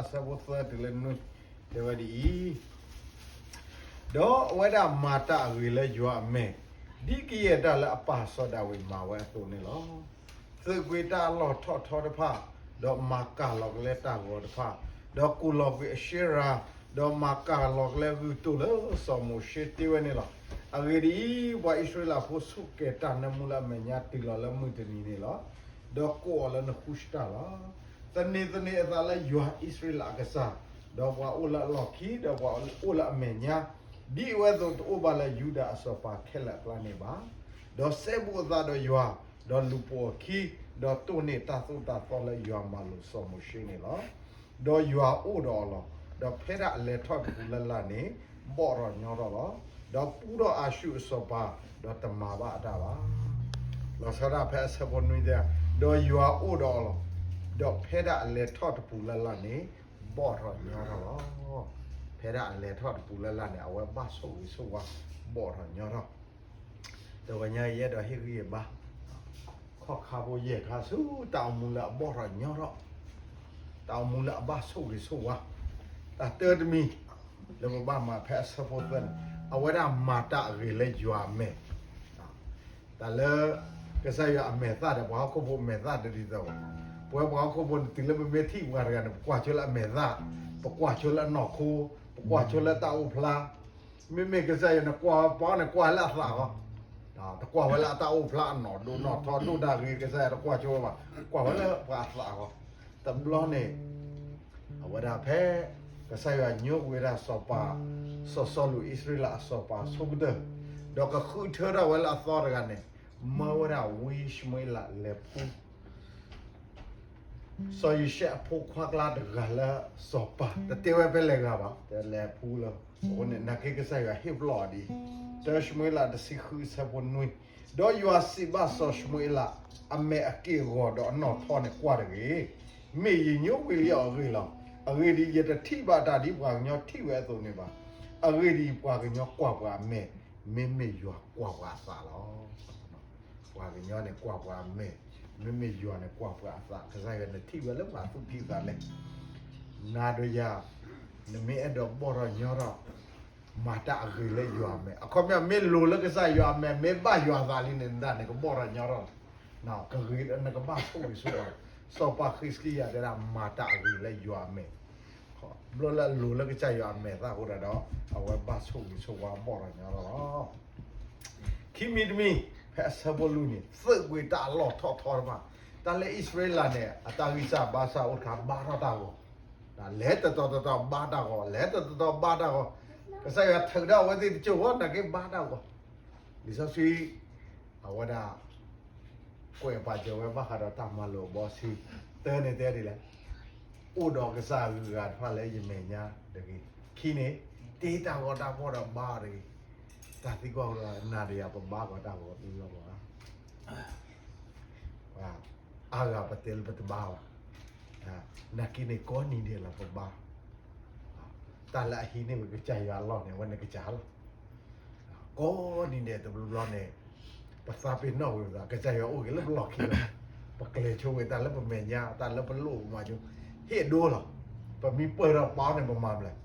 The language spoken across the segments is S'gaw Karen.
အဆၢဖိသၢတုၤလၢနွံ, တဲဝဲဒ်အံၤ, ဒီးအဝဲဒၣ်မၤတၢ်အဂ့ၤလၢယွၤအမဲာ်, ဒ်ကယဲၢ်တၢ်လၢအပၢ်စီၤဒၤဝံးမၤဝဲအသိးန့ၣ်လီၤ. သုးကွံာ်တၢ်အလီၢ်ထီၣ်ထီတဖၣ်, ဒီးမၤကၢ်လီၤကလဲတၢ်ဂီၤတဖၣ်, ဒီးကူၣ်လီၤကွံာ်အၡ့ရၤ, ဒီးမၤကၢ်လီၤကလဲဂုၢ်တိၢ်လၢစီၤမိၤၡ့တ့ဝဲန့ၣ်လီၤ. အဂ့ၢ်ဒ်အံၤ, ပှၤအံၣ်စရ့လးဖိဆူၣ်ကဲၤတၢ်နၢမူလၢအမဲာ်ညါတုၤလီၤလၢမုၢ်တနံၤန့ၣ်လီၤ. ဒီးကိးအီၤလၢနဃူၡတၢ်လီၤ. သန့ၤသန့ၤအသးလၢယွၤအံၣ်စရ့လးအကစၢ်, ဒီးပှၤအိၣ်လၢအလီၢ်ခံ, ဒီးပှၤအိၣ်လၢအမဲာ်ညါ, ဒ်အဝဲအသိးတအိၣ်ဘၣ်လၢယူဒၤအစီၤပၤခဲလၢာ်အကျါန့ၣ်ဘၣ်. ဒီးစဲဘူးအသးဒီးယွၤ, ဒီးလူၤပိာ်အခံ, ဒီးတိၢ်န့ၢ်တၢ်သိၣ်တၢ်သီလၢယွၤမၤလိာ်စီၤမိၤၡ့န့ၣ်လီၤ. ဒီးယွၤအိၣ်ဒီးအီၤလီၤ. ဒီးဖဲဒၣ်အလဲၤထီၣ်တပူၤလၢ်လၢ်န့ၣ်, ဘီၣ်ထီၣ်ညီထီၣ်လီၤ. ဒီးပူထီၣ်အၤၡူၣ်အစီၤပၤ, ဒီးတမၤဘၣ်အတၢ်ဘၣ်. လီၤဆီဒၣ်ဖဲအဆၢဖိနွံတဲ, ဒီးယွၤအိၣ်ဒီးအီၤလီၤ. ဒီးဖဲဒၣ်အလဲၤထီၣ်တပူၤလၢ်လၢ်န့ၣ်, ဘီၣ်ထီၣ်ညီထီၣ်လီၤ. ဖဲဒၣ်အလဲၤထီၣ်တပူၤလၢ်လၢ်န့ၣ် အဝဲဘၣ်ဆိၣ်ဂ့ၤဆိၣ်ဝါ, ဘီၣ်ထီၣ်ညီထီၣ် တဝဲညါအံၤ ယအဲၣ်ဒိးဟ့ၣ်ဂံၢ်ဟ့ၣ်ဘါ, ခီၣ်ခါဖိယဲၢ်ခါဆူ တၢ်အိၣ်မူလၢအဘီၣ်ထီၣ်ညီထီၣ်, တၢ်အိၣ်မူလၢအဘၣ်ဆိၣ်ဂ့ၤဆိၣ်ဝါ, တၢ်တၢတမံၤ လၢပဘၣ်မၤဖဲအဆၢဖိသၢန့ၣ်, အဝဲဒၣ်မၤတၢ်အဂ့ၤလၢယွၤအမဲာ် တၢ်လၢ ကစၢ်ယွၤအမဲာ်သၣ်ဒီး ပှၤဟီၣ်ခိၣ်ဖိအမဲာ်သၣ်တဒ်သိးဘၣ်. ပဝဲပှၤဟီၣ်ခိၣ်ဖိန့ၣ် တုၤလၢပမ့ၢ်ထံၣ်ပှၤတဂၤန့ၣ် ပကွၢ်ဆိလၢအမဲာ်သၣ်, ပကွၢ်ဆိလၢအနီၢ်ခိ, ပကွၢ်ဆိလၢတၢ်အိၣ်ဖျါ, မ့မ့ၢ်ကစၢ်ယွၤန့ၣ် ကွၢ်ပှၤန့ၣ် ကွၢ်လၢအသးဃီ, တကွၢ်ဝဲလၢအတၢ်အိၣ်ဖျါ အနီၢ်ဒိၣ်နီၢ်ထီဒိၣ်တၢ်ဂ့ၤ ကစၢ်ယွၤတကွၢ်ဆိဝဲဘၣ်, ကွၢ်ဝဲလၢပှၤအသးဃီ. တဘျီန့ၣ် အဝဲဒၣ်ဖဲ ကစၢ်ယွၤညိကွံာ်ဝဲဒၣ်စီၤပၤ စီၤစီလူး အံၣ်စရ့လးအစီၤပၤအဆိကတၢၢ်, ဒီးကဃုထၢထီၣ်ဝဲလၢအသီတဂၤန့ၣ်, မၢဝဲဒၣ်ဝံၡမူၤအ့လးလဲၤဖှူ စီၤယံၤၡဲအဖိခွါကျါတဂၤလၢစီၤပၤ, တတဲဝဲဖဲလဲၤဂၤဘၣ်, တဲလဲၤဖှူလၢ, အဃိန့ၣ် နာ်က့ကစၢ်ယွၤဟ့ၣ်ပလီၢ်အီၤဒ်အံၤ, တၢၡမူၤအ့လးတဆံဃုအဆၢဖိနွံ, ဒီးယွၤစံးဘၣ်စီၤၡမူၤအ့လး, အမဲာ်အက့ၢ်အဂီၤဒီးအနီၢ်ထီန့ၣ်ကွၢ်တဂ့ၤ, မ့ၢ်ယညိကွံာ်လံအီၤအဂ့ၢ်လီၤ. အဂ့ၢ်ဒ်အံၤ, ယတထံၣ်ဘၣ်တၢ်ဒ်ပှၤကညီထံၣ်ဝဲအသိးန့ၣ်ဘၣ်. အဂ့ၢ်ဒ်အံၤ, ပှၤကညီကွၢ်ပှၤအမဲာ်, မ့မ့ၢ်ယွၤကွၢ်ပှၤအသးလီၤ. ပှၤကညီန့ၣ်ကွၢ်ပှၤအမဲာ်, မ့မ့ၢ်ယွၤန့ၣ်ကွၢ်ပှၤအသး, ကစၢ်ယွၤန့ၣ်ထံၣ်ဝဲလၢပှၤသူၣ်ကံၢ်သးလဲ, နၤဒီးယၤ, နမ့ၢ်အဲၣ်ဒိးဘီၣ်ထီၣ်ညီထီၣ်, မၤတၢ်အဂ့ၤလၢယွၤအမဲာ်, အခီပညီမ့ၢ်လိၤလၢကစၢ်ယွၤအမဲာ်, မ့ၢ်ဘၣ်ယွၤအသးလံန့ၣ် နတၢ်န့ၣ်ကဘီၣ်ထီၣ်ညီထီၣ်လီၤ. ကဂ့ၤ, နကဘၣ်ဆိၣ်ဂ့ၤဆိၣ်ဝါ, စီၤပၤဃံးစကံယၤတဲဒၣ် မၤတၢ်အဂ့ၤလၢယွၤအမဲာ် ဘျီလၢအလိၤလၢကစၢ်ယွၤအမဲာ်သၣ်အဃိဒီး, အဝဲဘၣ်ဆိၣ်ဂ့ၤဆိၣ်ဝါဘီၣ်ထီၣ်ညီထီၣ်လီၤ. ခံမံၤတမံၤ, ဖဲအဆၢဖိလွံၢ်န့ၣ်, သုးကွံာ်တၢ်အလီၢ်ထီၣ်ထီတဖၣ်, တၢ်လၢအံၣ်စရ့လးန့ၣ် အတၢ်ဂံၢ်စၢ်ဘါစၢ်အိၣ်တခါ ဘါထီၣ်တၢ်ဂီၤ, လဲၤတတီၤတတီၤဘါတၢ်ဂီၤ, လဲၤတတီၤတတီၤဘါတၢ်ဂီၤ, ကစၢ်ယွၤထုးထီၣ်အဝဲသ့ၣ်တကၠိၢ်ဂီၤ နာ်က့ဘါတၢ်ဂီၤ, လံာ်စီဆှံ အဝဲဒၣ် ကွဲးပာ်စၢၤဝဲဘၣ်ဃးဒီးတၢ်မၤလိာ်အဘီတဆံ, တၢန့ၣ်တဲဒ်လဲၣ်, အိၣ်ဒီးကစၢ်အဂုၤအဂၤတဖၣ်လၢယမဲာ်ညါတဂ့ၤ. ခံန့ၣ်, တ့တၢ်ဂီၤတၢ်ဖှီၣ်ဒီးဘါအီၤတဂ့ၤ. တၢ်သံကွၢ်အဃိဒီး နၤဒီးယၤပဘါဂီၤတၢ်ဂီၤသ့လီၤဘၣ်. အါဂၤပတဲလၢပတဘါဘၣ်. နာ်က့န့ၣ် ကိးနံၤဒဲးလီၤပဘါ. တၢ်လၢအဟံးန့ၢ်ဝဲကစၢ်ယွၤအလီၢ်န့ၣ် အဝဲန့ၣ်ကစၢ်လီၤ. ကိးနံၤဒဲးတဘျီဘျီန့ၣ် ပသးပ့ၤနီၣ်ဝံၤသး ကစၢ်ယွၤအိၣ်က့ၤလၢပလီၢ်ခံလီၤ. ပကျဲၤဆိဝဲတၢ်လၢပမဲာ်ညါ တၢ်လၢပလိၣ်ပမၤဆိ ဟ့ၣ်ဒိလီၤ. ပမ့ၢ်ပၢၢ်ထီၣ်ပာ်အီၤန့ၣ် ပမၤဘျဲၣ်,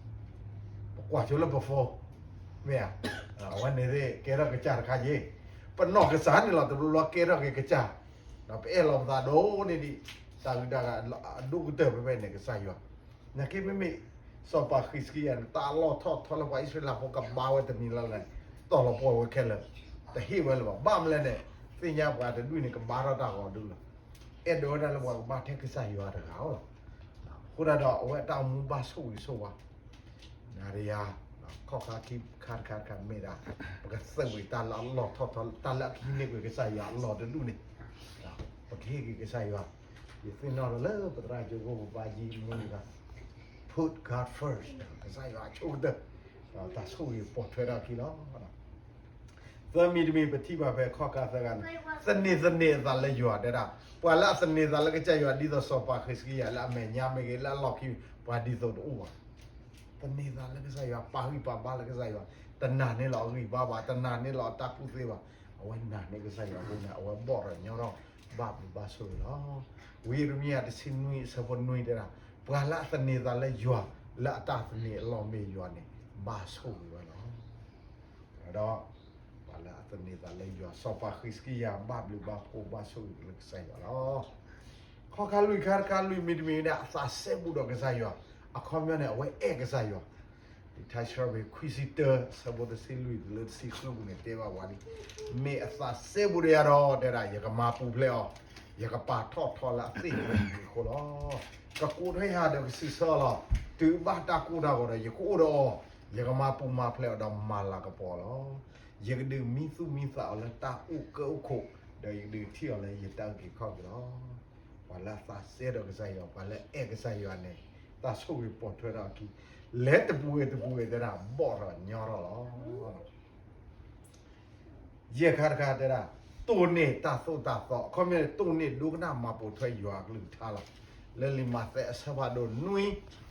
ပကွၢ်ဆိလၢပ phone, မ့ၢ်ဧါ. အဝဲန့ၣ်သ့ၣ်ကဲထီၣ်ကစၢ်တခါယ့ၣ်. ပနီၢ်ကစၢ်န့ၣ်လီၤ တဘျီဘျီကဲထီၣ်က့ၤကစၢ်, ဒီးပအဲၣ်လီၤပသးဒိၣ်န့ၢ်ဒံး တၢ်ဂုၤတၢ်ဂၤအဒိၣ်ကတၢၢ်ဖဲဖဲန့ၣ် ကစၢ်ယွၤ. နာ်က့မ့မ့ၢ် စီၤပၤဃံးစကံယၤန့ၣ် တၢ်အလီၢ်ထီၣ်ထီလၢပှၤအံၣ်စရ့လးဖိကဘါဝဲတမံၤလၢ်လၢ်န့ၣ် တီၢ်လီၤပှီၢ်ဝဲခဲလၢာ်, တဟ့ၣ်ဝဲလၢၤဘၣ်. ဘၣ်မနုၤလဲၣ်န့ၣ် သ့ၣ်ညါပှၤတဒူၣ်န့ၣ် ကဘါထီၣ်တၢ်ဂီၤဒုလီၤ. အဲၣ်ဒိးဝဲဒၣ်လၢပှၤကဘါထဲကစၢ်ယွၤတဂၤဧိၤလီၤ. အဃိဒၣ်ဒီး အဝဲတၢ်အိၣ်မူဘၣ်ဆိၣ်ဂ့ၤဆိၣ်ဝါ နၤဒီးယၤ ခီၣ်ခါခံခါတခါတခါမ့ၢ်ဒၣ် ပကသုးဝံၤတၢ်လၢအလီၢ်ထီၣ်ထီ တၢ်လၢအကဟံးန့ၢ်ကွံာ်ကစၢ်ယွၤအလီၢ်တဒူၣ်န့ၣ် ပကဟ့ၣ်က့ၤကစၢ်ယွၤ. ယသ့ၣ်နီၣ်လီၤလၢပသရၣ်ကၠိဖိပပၢ်ယံမူတဂၤ put God first ကစၢ်ယွၤအဆိကတၢၢ် တၢ်ဆိၣ်ဂ့ၤပိာ်ထွဲထီၣ်အခံလီၤ. သၢမံၤတမံၤ ပထံၣ်ဘၣ်ဖဲခီၣ်ခါသၢဂၤန့ၣ် သန့ၤသန့ၤအသးလၢယွၤတဲဒၣ် ပှၤလၢအသန့ၤသးလၢကစၢ်ယွၤ ဒ်သိးစီၤပၤဃံးစကံယၤလၢအမဲာ်ညါမ့ၢ်ဂ့ၤ လၢအလီၢ်ခံ ပှၤဒ်သိးတအိၣ်ဘၣ်. သန့ၤသးလၢကစၢ်ယွၤ ပာ်ဂံၢ်ပာ်ဘါလၢကစၢ်ယွၤ တနာ်န့ၢ်လီၤအဂံၢ်အဘါဘၣ် တနာ်န့ၢ်လီၤအတၢ်ကူၣ်သ့ဘၣ်. အဝဲနာ်န့ၢ်ကစၢ်ယွၤအဃိန့ၣ် အဝဲဘီၣ်ထီၣ်ညီထီၣ် ဘၣ်ဘျုးဘၣ်ဆိၣ်ဂ့ၤလီၤ. ဝံယံးရမံယၤတဆံနွံအဆၢဖိနွံတဲဒၣ် ပှၤလၢအသန့ၤသးလၢယွၤ လၢအတၢ်သန့ၤအလီၢ်မ့ၢ်ယွၤန့ၣ် ဘၣ်ဆိၣ်ဂ့ၤဝဲလီၤ. ဒီး ပှၤလၢအသန့ၤသးလၢယွၤ စီၤပၤဃံးစကံယၤ ဘၣ်ဘျုးဘၣ်ဖှိၣ်ဘၣ်ဆိၣ်ဂ့ၤလၢကစၢ်ယွၤလီၤ. ခီၣ်ခါလွံၢ်ခါတခါ လွံၢ်မံၤတမံၤဒၣ် အသးစဲဘူးဒီးကစၢ်ယွၤ, အခီပညီန့ၣ် အဝဲအဲၣ်ကစၢ်ယွၤ လံာ်ထါဆၢဖ့ခွံဆံတၢ ဆၢဖိတဆံလွံၢ်လၢတဆံဃုပူၤန့ၣ် တဲဘၣ်ပှၤလံ, မ့ၢ်အသးစဲဘူးဒီးယၤဒီး တဲဒၣ် ယကမၤပူၤဖျဲးအီၤ, ယကပာ်ထီၣ်ထီလၢအသ့ၣ်ညါအဂ့ၢ်အဃိလီၤ. ကကိးထွဲယၤဒီးကစံးဆၢအီၤလီၤ. တုၤဘၣ်တၢ်ကိၢ်တၢ်ဂီၤဒီး ယကအိၣ်ဒီးအီၤ, ယကမၤပူၤမၤဖျဲးအီၤဒီးမၤလၤကပီၤအီၤလီၤ. ယကဒုးမံသူၣ်မံသးအီၤလၢတၢ်အိၣ်ကၢအိၣ်ခိး, ဒီးယကဒုးထံၣ်အီၤလၢယတၢ်အုၣ်က့ၤခီၣ်က့ၤလီၤ. ပှၤလၢအသးစဲဒီးကစၢ်ယွၤ, ပှၤလၢအအဲၣ်ကစၢ်ယွၤန့ၣ် တၢ်ဆိၣ်ဂ့ၤပိာ်ထွဲထီၣ်အခံ, လဲၤတပူၤဂ့ၤတပူၤဂ့ၤတဲဒၣ် ဘီၣ်ထီၣ်ညီထီၣ်လီၤ. ယဲၢ်ခါတခါတဲဒၣ်, တိၢ်န့ၢ်တၢ်သိၣ်တၢ်သီ, အခီပညီန့ၣ် တိၢ်န့ၢ်ဒိကနၣ်မၤပိာ်ထွဲယွၤအကလုၢ်ကထါလီၤ. လၢလံာ်မးသဲအဆၢဖးဒိၣ်နွံ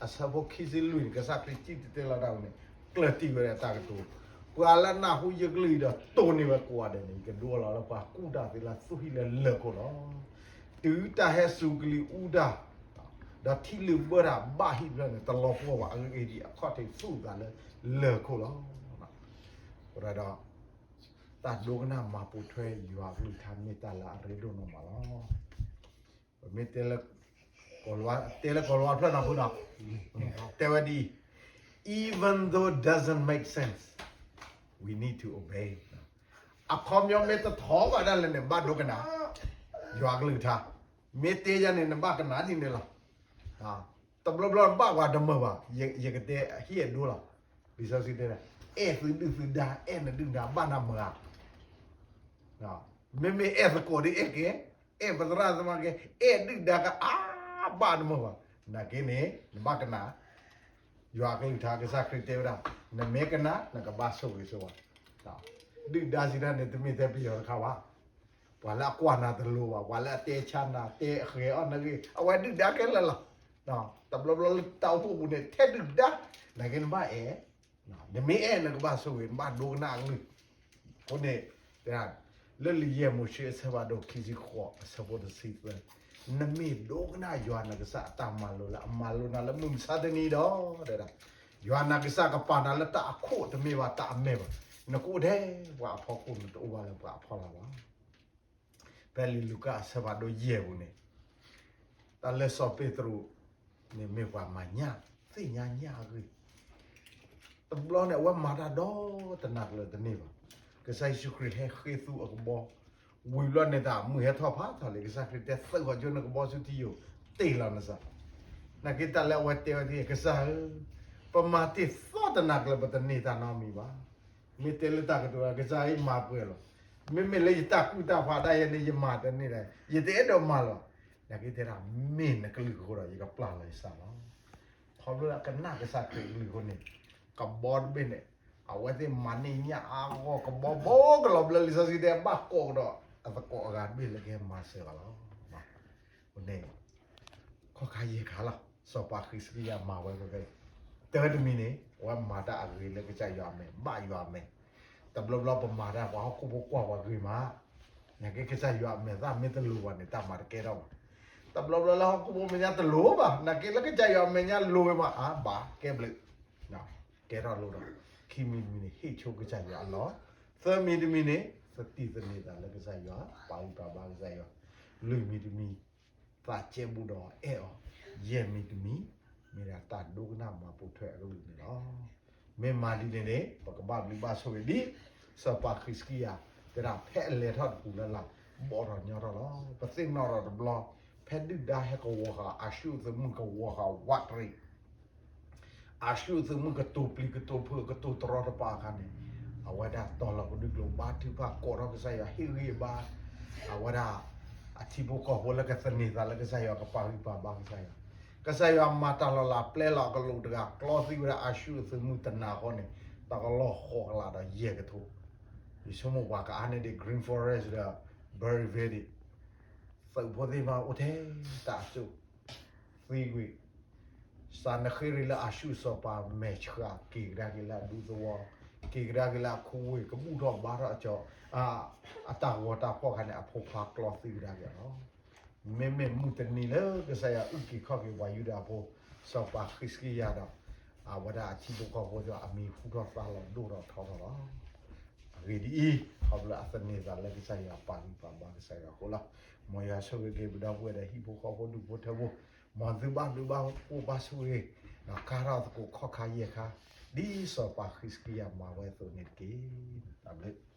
အဆၢဖိခံဆံလွံၢ်န့ၣ် ကစၢ်ခရံာ်စံၣ်တဲၤတဲလီၤတၢ်ဝဲန့ၣ် ကျၢၢ်တံၢ်ဝဲဒၣ်တၢ်ကတိၤ, ပှၤလၢအနၢ်ဟူယကလုၢ်ဒီးတိၢ်န့ၢ်ဝဲကိးဂၤဒဲးန့ၣ် ယကဒိလီၤလၢပှၤကူၣ်တၢ်သ့လၢသူၣ်ဟံၣ်လၢလၢၢ်ခိၣ်လီၤ. တုၤတၢ်ဟဲစူၤကလံၤအူတၢ် ဒီးထံလုာ်ဘၢတၢ်ဘၣ်ဟံၣ်ဖျၢၣ်န့ၣ် တလီၤပှီၢ်ဘၣ်အဂ့ၢ်ဒ်အံၤ အခီၣ်ထံးသူၣ်အသးလၢလၢၢ်ခိၣ်လီၤ. အဃိဒီး တၢ်ဒိကနၣ်မၤပိာ်ထွဲယွၤအကလုၢ်ကထါမ့ၢ်တၢ်လၢအရ့ဒိၣ်နီၢ်မးလီၤ. ပမ့ၢ်တဲလၢ ကိၤလၤဝါဖျၢၣ်နီၢ်ဖုနီၤ တဲဝဲဒ်အံၤ, even though doesn't make sense, we need to obey. အခီပညီမ့ၢ်တထီဘၣ်ဒၣ်လဲာ်န့ၣ် ဘၣ်ဒိကနၣ် ယွၤအကလုၢ်ကထါ, မ့ၢ်တဲယၤန့ၣ် နဘၣ်ကနၣ်ဒ်န့ၣ်လီၤ. တဘျီဘျီဘၣ်ပှၤတမုာ်ဘၣ်, ယကတဲဟ့ၣ်အဒိလီၤ. လံာ်စီဆှံတဲဒၣ် အဲၣ်သုဒုၣ်သုဒါ, အဲၣ်နဒုၣ်နဒါ ဘၣ်နမုာ်ဧါ. မ့မ့ၢ်အဲၣ်သကိးဒ်အဲၣ်က့ၤ, အဲၣ်ပသရၣ်သမါက့ၤ, အဲၣ်ဒုၣ်ဒါက့ၤ အါဘၣ်တမုာ်ဘၣ်. နာ်က့န့ၣ် နဘၣ်ကနၣ် ယွၤအကလုၢ်ကထါ ကစၢ်ခရံာ်တဲဝဲဒၣ်, နမ့ၢ်ကနၣ် နကဘၣ်ဆိၣ်ဂ့ၤဆိၣ်ဝါ. ဒုၣ်ဒါစံးတၢ်န့ၣ် တမ့ၢ်ထဲပယီၤတခါဘၣ်, ပှၤလၢအကွၢ်နၤတလိၤဘၣ်, ပှၤလၢအတဲဆါနၤ, တဲအဃဲၤအီၣ်နဂ့ၢ်, အဝဲဒုၣ်ဒါခဲလၢာ်လီၤ. တဘျီဘျီလၢတၢ်အိၣ်ဖှိၣ်ပူၤန့ၣ် ထဲဒုၣ်ဒါ, နာ်က့နဘၣ်အဲၣ်, နမ့ၢ်အဲၣ် နကဘၣ်ဆိၣ်ဂ့ၤ, နဘၣ်ဒိကနၣ်အကလုၢ်. အဃိန့ၣ် တဲဒၣ် လၢလံာ်ယဲၢ်မိၤၡ့အဆၢဖးဒိၣ်ခံဆံဃိး အဆၢဖိတဆံသၢ, နမ့ၢ်ဒိကနၣ်ယွၤနကစၢ်အတၢ်မၤလိာ်လၢအမၤလိာ်နၤလၢမုၢ်မဆါတနံၤဒီး တဲဒၣ် ယွၤနကစၢ်ကပာ်နၤလၢတၢ်အခိၣ်တမ့ၢ်ဘၣ်တၢ်အမဲၢ်ဘၣ်, နကအိၣ်ထဲပှၤအဖီခိၣ် နတအိၣ်ဘၣ်လၢပှၤအဖီလာ်ဘၣ်. ဖဲလံာ်လူၤကၣ်အဆၢဖးဒိၣ်ယဲၢ်ပူၤန့ၣ် တၢ်လၢစီၤပ့းတရူးန့ၣ်မ့ၢ်ပှၤမၤညၣ်, သ့ၣ်ညါညၣ်အဂ့ၢ်, တဘျီန့ၣ် အဝဲမၤတၢ်ဒီတနၤကျၢၤတန့ၢ်ဘၣ်. ကစၢ်ယ့ၣ်ၡူးခရံာ်ဟဲဃ့သူအကဘီ, ဝံၤဘျီန့ၣ်တၢ်မုၢ်ဟဲထီၣ်ဖးထီၣ်လံ, ကစၢ်ခရံာ်တဲသုးဃီၤကၠိနကဘီဆူထံယိာ်, တ့ၢ်လီၤနစၢ်. နာ်က့တၢ်လၢအဝဲတဲဝဲသ့ၣ် ကစၢ်ဧၢ, ပမၤတ့ၢ်သီတနၤကျၢၤ ပတန့ၢ်တၢ်နီတမံၤဘၣ်. မ့ၢ်တဲလၢတၢ်ကတိၤ ကစၢ်အံၤမၤပှဲၤလီၤ. မ့မ့ၢ်လၢယတၢ်ကူၣ်တၢ်ဖးဒၣ်ယဲန့ၣ် ယမၤတန့ၢ်ဒီး ယတအဲၣ်ဒိးမၤလီၤ. နာ်က့တဲဒၣ် မ့ၢ်နကလုၢ်အဃိဒီး ယကပျၢ်လီၤယစၢ်လီၤ. ခီဖျိလၢအကနၣ်ကစၢ်ခရံာ်ကလုၢ်အဃိန့ၣ် ကဘီတဘ့ၣ်န့ၣ် အဝဲသ့ၣ်မၤန့ၢ်ညၣ်အါဂီၢ် ကဘီဘိကလီၤဘျၢ လံာ်စီဆှံတဲဘၣ်ကိးကဒီး အသကိးအဂၤတဘ့ၣ်လၢကဟဲမၤစၢၤဘၣ်လီၤ. အဃိန့ၣ် ခီၣ်ခါယဲၢ်ခါလီၤ စီၤပၤဃံးစကံယၤမၤဝဲဖဲဖဲအံၤ, တၢတမံၤန့ၣ် အဝဲမၤတၢ်အဂ့ၤလၢကစၢ်ယွၤအမဲာ် ဘၣ်ယွၤအမဲာ်, တဘျီဘျီပမၤတၢ် ပှၤဟီၣ်ခိၣ်ဖိကွၢ်ပှၤဂ့ၤမး, နာ်က့ကစၢ်ယွၤအမဲာ်သၣ်မ့ၢ်တလိၤဘၣ်န့ၣ် တၢ်မၤတကဲထီၣ်ဘၣ်. တဘျီဘျီလၢဟီၣ်ခိၣ်ဖိမဲာ်ညါတလိၤဘၣ် နာ်က့လၢကစၢ်ယွၤအမဲာ်ညါလိၤဝဲမး အါဘၣ်ကဲဘျုး ကဲထီၣ်လိၤဒီး ခံမံၤတမံၤန့ၣ် ဟ့ၣ်ဆိကစၢ်ယွၤအလီၢ်, သၢမံၤတမံၤန့ၣ် သတံၣ်သန့ၤသးလၢကစၢ်ယွၤ ပာ်ဂံၢ်ပာ်ဘါကစၢ်ယွၤ, လွံၢ်မံၤတမံၤ သးကဲဘူးဒီးအဲၣ်အီၤ, ယဲၢ်မံၤတမံၤ မ့ၢ်ဒၣ်တၢ်ဒိကနၣ်မၤပိာ်ထွဲအကလုၢ်န့ၣ်လီၤ. မ့ၢ်မၤဒ်န့ၣ်န့ၣ် ပကဘၣ်ဘျုးဘၣ်ဆိၣ်ဂ့ၤဒ် စီၤပၤဃံးစကံယၤ တဲဒၣ်ဖဲအလဲၤထီၣ်တပူၤလၢ်လၢ် ဘီၣ်ထီၣ်ညီထီၣ်လီၤ. ပသ့ၣ်နီၣ်ထီၣ်တဘျီ ဖဲဒုၣ်ဒါဟဲကဝီၤဃာ် အၤၡူၣ်အသုးမုၢ်ကဝီၤဃာ်ဝးတရံး အၤၡူၣ်အသုးမုၢ်ကတိၤပျံၤကတိၤဖုးကတိၤတရီတပါအခါန့ၣ်, အဝဲဒၣ်တီၤလီၤကဒုကျိၤဘါထုကဖၣ်ကိးထီၣ်ကစၢ်ယွၤဟ့ၣ်ဂံၢ်ဘါ, အဝဲဒၣ် အထံဖိကီၢ်ဖိလၢကသန့ၤသးလၢကစၢ်ယွၤကပာ်ဂံၢ်ပာ်ဘါကစၢ်ယွၤ, ကစၢ်ယွၤမၤတၢ်လီၤလးပျဲလီၤအကလူးတဂၤ ကျီသံဝဲဒၣ်အၤၡူၣ်အသုးမုၢ်တနၤဃီန့ၣ် တကလီၢ်ဃိးကလးဒီးယဲၢ်ကထိ, ယဆိကမိၣ်ပှၤကအါန့ၢ်ဒံး Green Forest ဒီး Berry Valley သုးဖိသ့ၣ်မးအိၣ်ထဲတၢ်အစိၣ် သံကွံာ်, စးနဃ့ရံၣ်လၢအၤၡူၣ်စီၤပၤမဲာ်ဆှး က့ၤကဒါက့ၤလၢအဒူသဝီ, က့ၤကဒါက့ၤလၢအခူဝ့ၢ် ကဘူၣ်ထီၣ်ဘါထီၣ်အကၠီၤ, အတၢ်ဂီၤတၢ်ဖီၣ်အခါန့ၣ် အဖိခွါကျီသံကဒါက့ၤလီၤ. မ့မ့ၢ်မုၢ်တနံၤလၢကစၢ်ယွၤအုၣ်က့ၤခီၣ်က့ၤပှၤယူဒၤဖိ စီၤပၤဃံးစကံယၤဒီး အဝဲဒၣ်အထံဖိကီၢ်ဖိဒီး အမံၤဟူထီၣ်သါလီၤဒိၣ်ထီၣ်ထီထီၣ်လီၤ. အဂ့ၢ်ဒ်အံၤ, ခီဖျိလၢအသန့ၤသးလၢကစၢ်ယွၤပာ်ဂံၢ်ပာ်ဘါကစၢ်ယွၤအဃိလီၤ. မ်ယွၤဆိၣ်ဂ့ၤက့ၤပဒီပုၢ်ဝဲၢ်ဒီးဟံၣ်ဖိဃီဖိဒူၣ်ဖိထၢဖိ, မ်သုဘၣ်ဘျုးဘၣ်ဖှိၣ်ဘၣ်ဆိၣ်ဂ့ၤ, ဒီးကါထီၣ်သကိးခီၣ်ခါယဲၢ်ခါ, ဒ်စီၤပၤဃံးစကံယၤမၤဝဲအသိးန့ၣ်တက့ၢ်. တၢ်ဘျုး